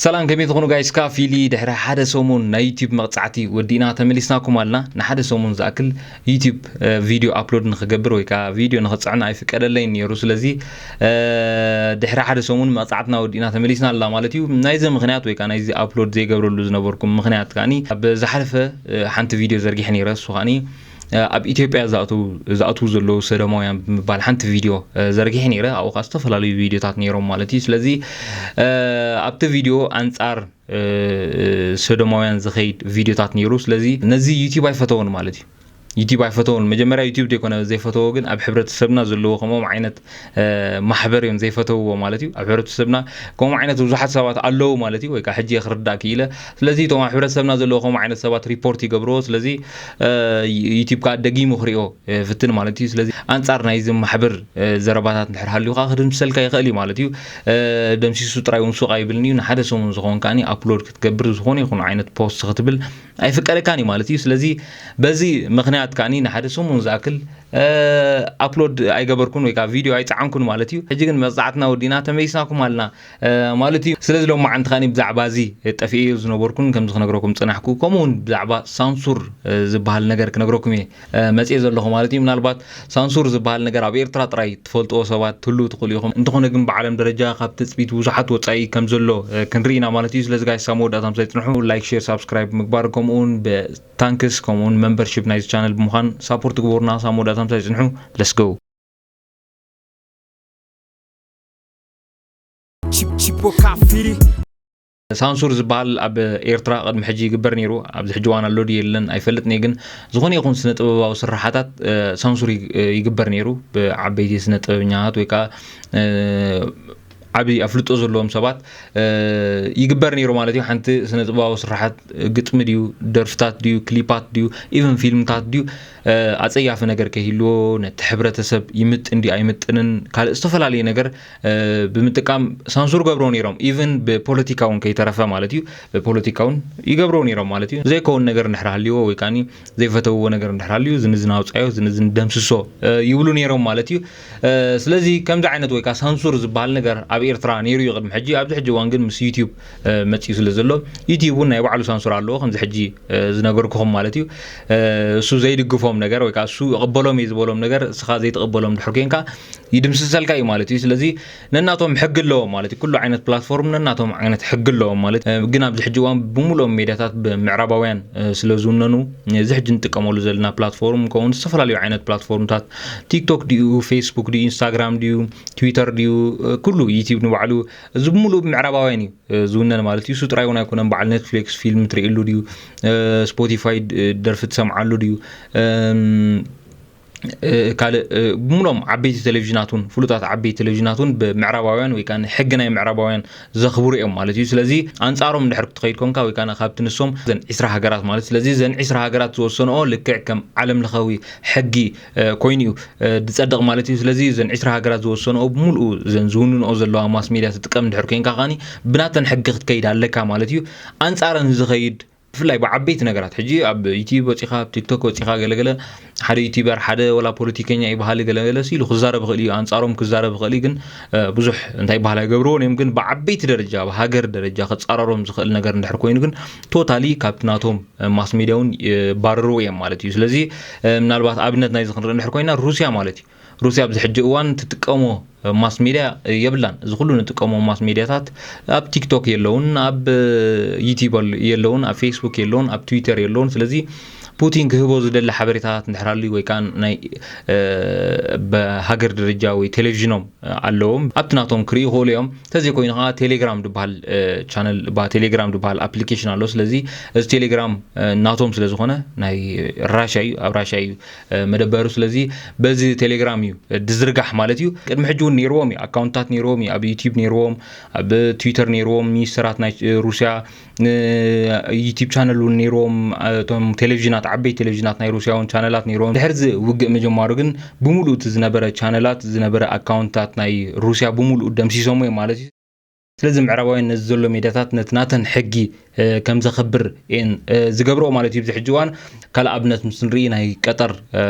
ሰላም፣ ከመይ ትኾኑ ጋይስ? ካፊሊ ድሕሪ ሓደ ሰሙን ናይ ዩቲዩብ መቕጻዕቲ ወዲእና ተመሊስናኩም ኣልና። ንሓደ ሰሙን ዝኣክል ዩቲዩብ ቪድዮ ኣፕሎድ ንኽገብር ወይ ከዓ ቪድዮ ንኽጽዕን ኣይፍቀደለይን ነይሩ። ስለዚ ድሕሪ ሓደ ሰሙን መቕጻዕትና ወዲእና ተመሊስና ኣላ ማለት እዩ። ናይዚ ምኽንያት ወይ ከዓ ናይዚ ኣፕሎድ ዘይገብረሉ ዝነበርኩም ምኽንያት ከዓኒ ኣብ ዝሓለፈ ሓንቲ ቪድዮ ዘርጊሐ ነይረ። እሱ ከዓኒ ኣብ ኢትዮጵያ ዝኣትዉ ዘለዉ ሰዶማውያን ብምባል ሓንቲ ቪድዮ ዘርጊሐ ነይረ። ኣብኡ ከዓ ዝተፈላለዩ ቪድዮታት ነይሮም ማለት እዩ። ስለዚ ኣብቲ ቪድዮ ኣንጻር ሰዶማውያን ዝኸይድ ቪድዮታት ነይሩ። ስለዚ ነዚ ዩቲዩብ ኣይፈተዎን ማለት እዩ። ዩቲዩብ ኣይፈተዎን። መጀመርያ ዩቲዩብ ዘይኮነ ዘይፈተዎ፣ ግን ኣብ ሕብረተሰብና ዘለዎ ከምኦም ዓይነት ማሕበር እዮም ዘይፈተውዎ ማለት እዩ። ኣብ ሕብረተሰብና ከምኡ ዓይነት ብዙሓት ሰባት ኣለዉ ማለት እዩ። ወይ ከዓ ሕጂ ክርዳእ ክኢለ። ስለዚ እቶም ኣብ ሕብረተሰብና ዘለዉ ከምኡ ዓይነት ሰባት ሪፖርት ይገብርዎ። ስለዚ ዩቲዩብ ከዓ ደጊሙ ክሪኦ ፍትን ማለት እዩ። ስለዚ ኣንጻር ናይዚ ማሕበር ዘረባታት እንድሕር ሃልዩ ከዓ ክድምስሰልካ ይኽእል እዩ ማለት እዩ። ደምሲሱ ጥራይ እውን ሱቕ ኣይብልን እዩ። ንሓደ ሰሙን ዝኸውን ከዓኒ ኣፕሎድ ክትገብር፣ ዝኾነ ይኹን ዓይነት ፖስት ክትብል ኣይፍቀደካን እዩ ማለት እዩ። ስለዚ በዚ ምኽንያት ከዓኒ ንሓደ ሰሙን ዝኣክል ኣፕሎድ ኣይገበርኩን ወይ ከዓ ቪድዮ ኣይፀዓንኩን ማለት እዩ። ሕጂ ግን መቕጻዕትና ወዲና ተመሊስናኩም ኣልና ማለት እዩ። ስለዚ ሎማዓንቲ ከዓኒ ብዛዕባ እዚ ጠፊኤዮ ዝነበርኩን ከምዚ ክነግረኩም ዝጸናሕኩ፣ ከምኡ እውን ብዛዕባ ሳንሱር ዝበሃል ነገር ክነግረኩም እየ መጽኤ ዘለኹ ማለት እዩ። ምናልባት ሳንሱር ዝበሃል ነገር ኣብ ኤርትራ ጥራይ ትፈልጥዎ ሰባት ትህልዉ ትኽእሉ ኢኹም። እንተኾነ ግን ብዓለም ደረጃ ካብ ትጽቢት ብዙሓት ወጻኢ ከም ዘሎ ክንርኢ ኢና ማለት እዩ። ስለዚ ጋይስ፣ ሳብ መወዳእታ ምሳይ ጽንሑ። ላይክ፣ ሼር፣ ሳብስክራይብ ምግባር፣ ከምኡውን ብታንክስ ከምኡውን መምበርሺፕ ናይዚ ቻነል ብምዃን ሳፖርት ግበሩና። ሳብ መወዳእታ ምሳይ ጽንሑ። ለስጎ። ሳንሱር ዝበሃል ኣብ ኤርትራ ቅድሚ ሕጂ ይግበር ነይሩ። ኣብዚ ሕጂ እዋን ኣሎ ድዩ የለን ኣይፈልጥን እየ፣ ግን ዝኾነ ይኹን ስነ ጥበባዊ ስራሓታት ሳንሱር ይግበር ነይሩ ብዓበይቲ ስነ ጥበበኛታት ወይ ከዓ ዓብዪ ኣፍልጦ ዘለዎም ሰባት ይግበር ነይሩ ማለት እዩ። ሓንቲ ስነ ጥበባዊ ስራሓት ግጥሚ ድዩ፣ ደርፍታት ድዩ፣ ክሊፓት ድዩ፣ ኢቨን ፊልምታት ድዩ፣ ኣጸያፊ ነገር ከይህልዎ፣ ነቲ ሕብረተሰብ ይምጥን ድዩ ኣይምጥንን፣ ካልእ ዝተፈላለየ ነገር ብምጥቃም ሳንሱር ገብሮ ነይሮም። ኢቨን ብፖለቲካ እውን ከይተረፈ ማለት እዩ። ብፖለቲካ እውን ይገብሮ ነይሮም ማለት እዩ። ዘይከውን ነገር እንድሕር ሃልዎ ወይ ከዓኒ ዘይፈተውዎ ነገር እንድሕር ሃልዩ፣ ዝንዝን ኣውጻዮ፣ ዝንዝን ደምስሶ ይብሉ ነይሮም ማለት እዩ። ስለዚ ከምዚ ዓይነት ወይ ከዓ ሳንሱር ዝበሃል ነገር ኣብ ኤርትራ ነይሩ እዩ ቅድሚ ሕጂ። ኣብዚ ሕጂ እዋን ግን ምስ ዩቲዩብ መጺኡ ስለ ዘሎ፣ ዩቲዩብ እውን ናይ ባዕሉ ሳንሱር ኣለዎ፣ ከምዚ ሕጂ ዝነገርኩኹም ማለት እዩ። እሱ ዘይድግፎም ነገር ወይ ከዓ እሱ ይቕበሎም እየ ዝበሎም ነገር እስኻ ዘይትቕበሎም ድሕር ኮንካ ይድምስሰልካ እዩ ማለት እዩ። ስለዚ ነናቶም ሕጊ ኣለዎም ማለት እዩ። ኩሉ ዓይነት ፕላትፎርም ነናቶም ዓይነት ሕጊ ኣለዎም ማለት እዩ። ግን ኣብዚ ሕጂ እዋን ብምሉኦም ሜድያታት ብምዕራባውያን ስለ ዝውነኑ፣ እዚ ሕጂ ንጥቀመሉ ዘለና ፕላትፎርም ከምኡውን ዝተፈላለዩ ዓይነት ፕላትፎርምታት፣ ቲክቶክ ድዩ፣ ፌስቡክ ድዩ፣ ኢንስታግራም ድዩ፣ ትዊተር ድዩ፣ ኩሉ ዩቲዩብ ንባዕሉ፣ እዚ ብምሉኡ ብምዕራባውያን እዩ ዝውነን ማለት እዩ። እሱ ጥራይ እውን ኣይኮነን፣ በዓል ኔትፍሊክስ ፊልም ትርእየሉ ድዩ፣ ስፖቲፋይ ደርፊ ትሰምዓሉ ድዩ፣ ካልእ ብምሎም ዓበይቲ ቴሌቪዥናት እውን፣ ፍሉጣት ዓበይቲ ቴሌቪዥናት እውን ብምዕራባውያን ወይ ከዓ ሕጊ ናይ ምዕራባውያን ዘኽብሩ እዮም ማለት እዩ። ስለዚ ኣንጻሮም እንድሕር ክትኸይድ ኮንካ ወይ ከዓ ካብቲ ንሶም ዘን ዒስራ ሃገራት ማለት፣ ስለዚ ዘን ዒስራ ሃገራት ዝወሰንኦ ልክዕ ከም ዓለም ለኻዊ ሕጊ ኮይኑ እዩ ዝጸድቕ ማለት እዩ። ስለዚ ዘን ዒስራ ሃገራት ዝወሰንኦ ብምሉኡ ዘን ዝውንንኦ ዘለዋ ማስ ሜድያ ትጥቀም እንድሕር ኮንካ ከዓኒ ብናተን ሕጊ ክትከይድ ኣለካ ማለት እዩ። ኣንጻረን ዝኸይድ ብፍላይ ብዓበይቲ ነገራት፣ ሕጂ ኣብ ዩቲዩብ ወጺኻ፣ ኣብ ቲክቶክ ወጺኻ፣ ገለገለ ሓደ ዩቲዩበር፣ ሓደ ወላ ፖለቲከኛ ይበሃል፣ ገለገለ ኢሉ ክዛረብ ይኽእል እዩ፣ ኣንጻሮም ክዛረብ ይኽእል እዩ። ግን ብዙሕ እንታይ ይበሃል ኣይገብርዎን እዮም። ግን ብዓበይቲ ደረጃ፣ ኣብ ሃገር ደረጃ ክጻረሮም ዝኽእል ነገር እንድሕር ኮይኑ ግን ቶታሊ ካብቲ ናቶም ማስ ሜድያ እውን ይባርርዎ እዮም ማለት እዩ። ስለዚ ምናልባት ኣብነት ናይዚ ክንርኢ እንድሕር ኮይና ሩስያ ማለት እዩ። ሩስያ ኣብዚ ሕጂ እዋን ትጥቀሞ ማስ ሜድያ የብላን። እዚ ኩሉ ንጥቀሞ ማስ ሜድያታት ኣብ ቲክቶክ የለውን፣ ኣብ ዩቲዩብ የለውን፣ ኣብ ፌስቡክ የለውን፣ ኣብ ትዊተር የለውን። ስለዚ ፑቲን ክህቦ ዝደሊ ሓበሬታታት እንድሕር ኣልዩ ወይ ከዓ ናይ ብሃገር ደረጃ ወይ ቴሌቪዥኖም ኣለዎም፣ ኣብቲ ናቶም ክርኢ ይኽእሉ እዮም። እንተዘይኮይኑ ከዓ ቴሌግራም ዝበሃል ቻነል፣ ቴሌግራም ዝበሃል ኣፕሊኬሽን ኣሎ። ስለዚ እዚ ቴሌግራም ናቶም ስለ ዝኾነ፣ ናይ ራሻ እዩ፣ ኣብ ራሻ እዩ መደበሩ። ስለዚ በዚ ቴሌግራም እዩ ድዝርጋሕ ማለት እዩ። ቅድሚ ሕጂ እውን ነይርዎም እዩ፣ ኣካውንትታት ነይርዎም እዩ፣ ኣብ ዩቲዩብ ነይርዎም፣ ኣብ ትዊተር ነይርዎም፣ ሚኒስተራት ናይ ሩስያ ዩቲዩብ ቻነል እውን ነይርዎም። እቶም ቴሌቪዥናት፣ ዓበይቲ ቴሌቪዥናት ናይ ሩስያ እውን ቻነላት ነይርዎም። ድሕሪ እዚ ውግእ ምጅማሩ ግን ብምሉእ እቲ ዝነበረ ቻነላት፣ ዝነበረ ኣካውንትታት ናይ ሩስያ ብምሉእ ደምሲሶም እዮም ማለት እዩ። ስለዚ ምዕራባውያን ነዚ ዘሎ ሜድያታት ነቲ ናተን ሕጊ ከም ዘኸብር እየን ዝገብረኦ ማለት እዩ። ኣብዚ ሕጂ እዋን ካልእ ኣብነት ምስ ንርኢ ናይ ቀጠር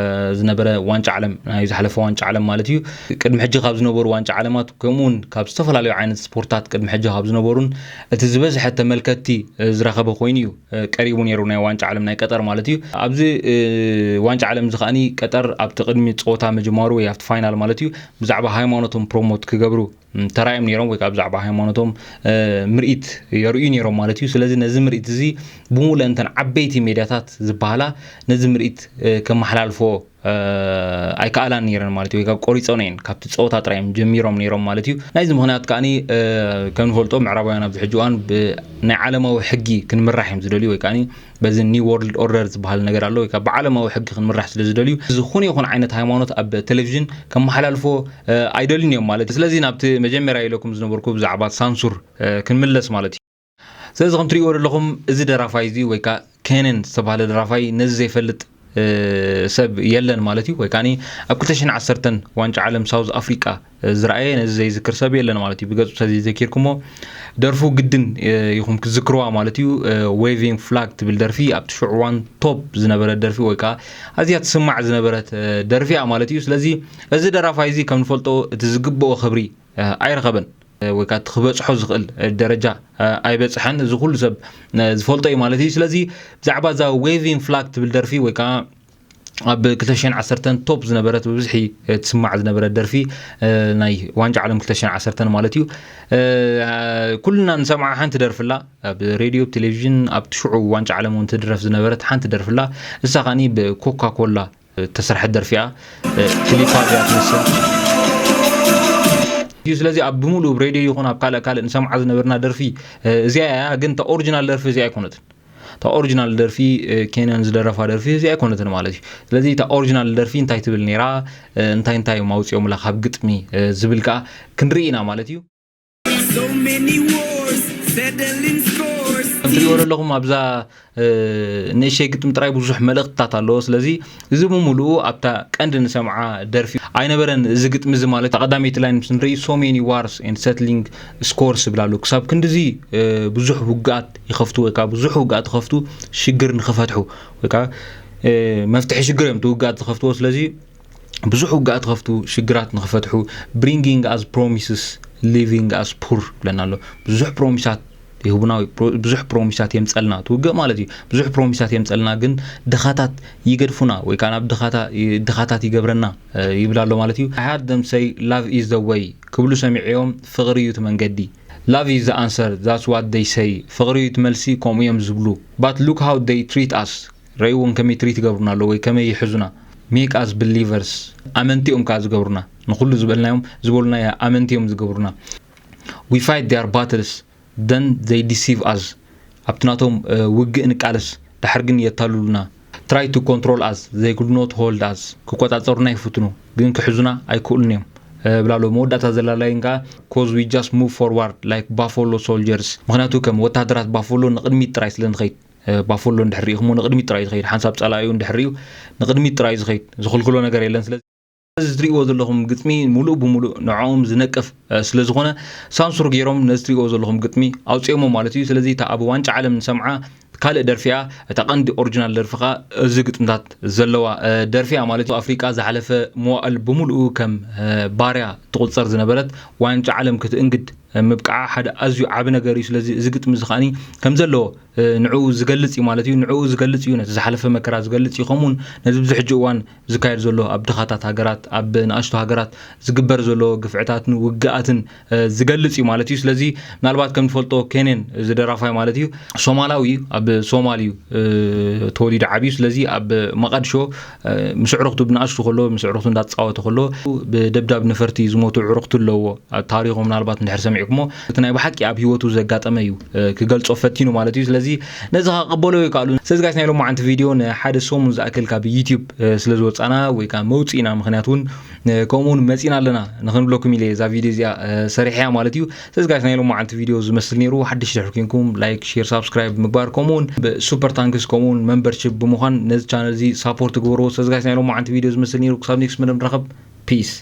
ዝነበረ ዋንጫ ዓለም፣ ናይ ዝሓለፈ ዋንጫ ዓለም ማለት እዩ። ቅድሚ ሕጂ ካብ ዝነበሩ ዋንጫ ዓለማት ከምኡውን ካብ ዝተፈላለዩ ዓይነት ስፖርታት ቅድሚ ሕጂ ካብ ዝነበሩን እቲ ዝበዝሐ ተመልከትቲ ዝረኸበ ኮይኑ እዩ ቀሪቡ ነይሩ፣ ናይ ዋንጫ ዓለም ናይ ቀጠር ማለት እዩ። ኣብዚ ዋንጫ ዓለም እዚ ከዓኒ ቀጠር ኣብቲ ቅድሚ ፀወታ ምጅማሩ ወይ ኣብቲ ፋይናል ማለት እዩ ብዛዕባ ሃይማኖቶም ፕሮሞት ክገብሩ ተራእዮም ነይሮም ወይ ከዓ ብዛዕባ ሃይማኖቶም ምርኢት የርእዩ ነይሮም ማለት እዩ። ስለዚ ነዚ ምርኢት እዚ ብምሉእ እንተን ዓበይቲ ሜድያታት ዝበሃላ ነዚ ምርኢት ከመሓላልፎ ኣይከኣላን ነይረን ማለት እዩ። ወይ ከዓ ቆሪፀን እየን፣ ካብቲ ፀወታ ጥራይ እዮም ጀሚሮም ነይሮም ማለት እዩ። ናይዚ ምክንያት ከዓኒ ከም ንፈልጦ ምዕራባውያን ኣብዚ ሕጂ እዋን ብናይ ዓለማዊ ሕጊ ክንምራሕ እዮም ዝደልዩ ወይ ከዓኒ በዚ ኒው ወርልድ ኦርደር ዝበሃል ነገር ኣሎ ወይ ከዓ ብዓለማዊ ሕጊ ክንምራሕ ስለ ዝደልዩ ዝኾነ ይኹን ዓይነት ሃይማኖት ኣብ ቴሌቪዥን ከመሓላልፎ ኣይደልን እዮም ማለት እዩ። ስለዚ ናብቲ መጀመርያ ኢለኩም ዝነበርኩ ብዛዕባ ሳንሱር ክንምለስ ማለት እዩ። ስለዚ ከም ትሪእዎ ዘለኹም እዚ ደራፋይ እዚ ወይ ከዓ ኬነን ዝተባህለ ደራፋይ ነዚ ዘይፈልጥ ሰብ የለን ማለት እዩ። ወይ ከዓ ኣብ ክልተ ሽሕን ዓሰርተን ዋንጫ ዓለም ሳውዝ ኣፍሪቃ ዝረኣየ ነዚ ዘይዝክር ሰብ የለን ማለት እዩ። ብገጹ ተዘይዘኪርኩሞ ደርፉ ግድን ኢኹም ክትዝክርዋ ማለት እዩ። ዌቪንግ ፍላግ ትብል ደርፊ ኣብቲ ሽዑ እዋን ቶፕ ዝነበረት ደርፊ ወይ ከዓ ኣዝያ ትስማዕ ዝነበረት ደርፊ እያ ማለት እዩ። ስለዚ እዚ ደራፋይ እዚ ከም ንፈልጦ እቲ ዝግብኦ ክብሪ ኣይረኸበን ወይ ከዓ እቲ ክበፅሖ ዝኽእል ደረጃ ኣይበፅሐን። እዚ ኩሉ ሰብ ዝፈልጦ እዩ ማለት እዩ። ስለዚ ብዛዕባ እዛ ዌቪንግ ፍላግ ትብል ደርፊ ወይ ከዓ ኣብ ክልተ ሽሕን ዓሰርተን ቶፕ ዝነበረት ብብዝሒ ትስማዕ ዝነበረት ደርፊ ናይ ዋንጫ ዓለም ክልተ ሽሕን ዓሰርተን ማለት እዩ። ኩልና ንሰምዓ ሓንቲ ደርፍላ ኣብ ሬድዮ፣ ቴሌቪዥን ኣብቲ ሽዑ ዋንጫ ዓለም እውን ትድረፍ ዝነበረት ሓንቲ ደርፍላ እሳ ከዓኒ ብኮካ ኮላ እተሰርሐት ደርፊ እያ። ክሊፓ እዚኣ ትመስል እዩ። ስለዚ ኣብ ብምሉእ ሬድዮ ይኹን ኣብ ካልእ ካልእ ንሰምዓ ዝነበርና ደርፊ እዚኣ እያ። ግን እታ ኦሪጂናል ደርፊ እዚኣ ኣይኮነትን። እታ ኦሪጂናል ደርፊ ኬነን ዝደረፋ ደርፊ እዚኣ ኣይኮነትን ማለት እዩ። ስለዚ እታ ኦሪጂናል ደርፊ እንታይ ትብል ነይራ፣ እንታይ እንታይ እዮም ኣውፂኦምላ ካብ ግጥሚ ዝብል ከዓ ክንርኢ ኢና ማለት እዩ። So many wars, settling scores. ከም ትሪእዎ ዘለኹም ኣብዛ ንእሸይ ግጥሚ ጥራይ ብዙሕ መልእኽትታት ኣለዎ። ስለዚ እዚ ብምሉኡ ኣብታ ቀንዲ ንሰምዓ ደርፊ ኣይነበረን። እዚ ግጥሚ እዚ ማለት ቀዳመይቲ ላይን ምስ ንርኢ so many wars and settling scores ይብል ኣሎ። ክሳብ ክንድዚ ብዙሕ ውግኣት ይኸፍቱ ወይ ከዓ ብዙሕ ውግኣት ይኸፍቱ ሽግር ንኽፈትሑ ወይ ከዓ መፍትሒ ሽግር እዮም እቲ ውግኣት ዝኸፍትዎ። ስለዚ ብዙሕ ውግኣት ዝኸፍቱ ሽግራት ንኽፈትሑ bringing us promises living us poor ይብለና ኣሎ። ብዙሕ ፕሮሚሳት ይህቡና ወይ ብዙሕ ፕሮሚሳት የምፀልና ትውግእ ማለት እዩ። ብዙሕ ፕሮሚሳት የምፀልና ግን ድኻታት ይገድፉና ወይ ከዓ ናብ ድኻታት ይገብረና ይብል ኣሎ ማለት እዩ። I heard them say love is the way ክብሉ ሰሚዐዮም ፍቕሪ እዩ እቲ መንገዲ። Love is the answer that's what they say ፍቕሪ እዩ እቲ መልሲ ከምኡ እዮም ዝብሉ። But look how they treat us ረእይዎም ከመይ ትሪት ይገብሩና ኣለዉ ወይ ከመይ ይሕዙና። Make us believers ኣመንቲ እዮም ከዓ ዝገብሩና። ንኹሉ ዝበልናዮም ዝበሉና ኣመንቲ እዮም ዝገብሩና። We fight their battles then they deceive us ኣብቲ ናቶም ውግእ ንቃለስ ድሓር ግን የታልሉና። Try to control us they could not hold us ክቆጻጸሩና ይፍትኑ ግን ክሕዙና ኣይክእሉን እዮም ብላሎ። መወዳእታ ዘላላይን ከዓ cause we just move forward like buffalo soldiers ምክንያቱ ከም ወታደራት ባፎሎ ንቕድሚት ጥራይ ስለ ንኸይድ ባፎሎ እንድሕር ሪኢኹሞ ንቕድሚት ጥራይ ዝኸይድ ሓንሳብ ጸላኢኡ እንድሕር ሪኡ ንቕድሚት ጥራይ ዝኸይድ ዝኽልክሎ ነገር የለን። ስለዚ እዚ ትሪእዎ ዘለኹም ግጥሚ ሙሉእ ብሙሉእ ንዕኦም ዝነቅፍ ስለ ዝኾነ ሳንሱር ገይሮም ነዚ ትሪእዎ ዘለኹም ግጥሚ ኣውፅኦሞ ማለት እዩ። ስለዚ እታ ኣብ ዋንጫ ዓለም ንሰምዓ ካልእ ደርፊ እያ። እታ ቀንዲ ኦሪጂናል ደርፊ ኸዓ እዚ ግጥምታት ዘለዋ ደርፊ እያ ማለት እዩ። ኣፍሪቃ ዝሓለፈ መዋእል ብምሉኡ ከም ባርያ ትቑፀር ዝነበረት ዋንጫ ዓለም ክትእንግድ ምብቃዓ ሓደ ኣዝዩ ዓቢ ነገር እዩ። ስለዚ እዚ ግጥሚ እዚ ከዓኒ ከም ዘለዎ ንዕኡ ዝገልጽ እዩ ማለት እዩ። ንዕኡ ዝገልጽ እዩ፣ ነቲ ዝሓለፈ መከራ ዝገልጽ እዩ። ከምኡውን ነዚ ኣብዚ ሕጂ እዋን ዝካየድ ዘሎ ኣብ ድኻታት ሃገራት፣ ኣብ ንኣሽቱ ሃገራት ዝግበር ዘሎ ግፍዕታትን ውግኣትን ዝገልጽ እዩ ማለት እዩ። ስለዚ ምናልባት ከም ንፈልጦ ኬንያን እዚ ደራፋይ ማለት እዩ ሶማላዊ እዩ፣ ኣብ ሶማል እዩ ተወሊዱ ዓብዩ። ስለዚ ኣብ መቃድሾ ምስ ኣዕሩኽቱ ብንኣሽቱ ከሎ ምስ ኣዕሩኽቱ እንዳተጻወተ ከሎ ብደብዳብ ነፈርቲ ዝሞቱ ኣዕሩኽቱ ኣለዎ። ኣብ ታሪኹ ምናልባት እንድሕር ሰሚዕኩሞ እቲ ናይ ብሓቂ ኣብ ህይወቱ ዘጋጠመ እዩ ክገልጾ ፈቲኑ ማለት እዩ። ስለዚ ነዚ ክቕበሎ ይከኣሉ። ስለዚ ጋይስ ናይ ሎማዓንቲ ቪድዮ ንሓደ ሰሙን ዝኣክል ካብ ዩቲዩብ ስለ ዝወጻና ወይ ከዓ መውፅእና ምክንያት እውን ከምኡውን መፂና ኣለና ንክንብለኩም ኢለ እዛ ቪድዮ እዚኣ ሰሪሐያ ማለት እዩ። ስለዚ ጋይስ ናይ ሎማዓንቲ ቪድዮ ዝመስል ነይሩ። ሓድሽ ድሕር ኮንኩም ላይክ፣ ሼር፣ ሳብስክራይብ ምግባር ከምኡውን ብሱፐር ታንክስ ከምኡውን መምበርሽፕ ብምዃን ነዚ ቻነል እዚ ሳፖርት ግበርዎ። ስለዚ ጋይስ ናይ ሎማዓንቲ ቪድዮ ዝመስል ነይሩ። ክሳብ ኔክስት መደብ ንራኸብ። ፒስ።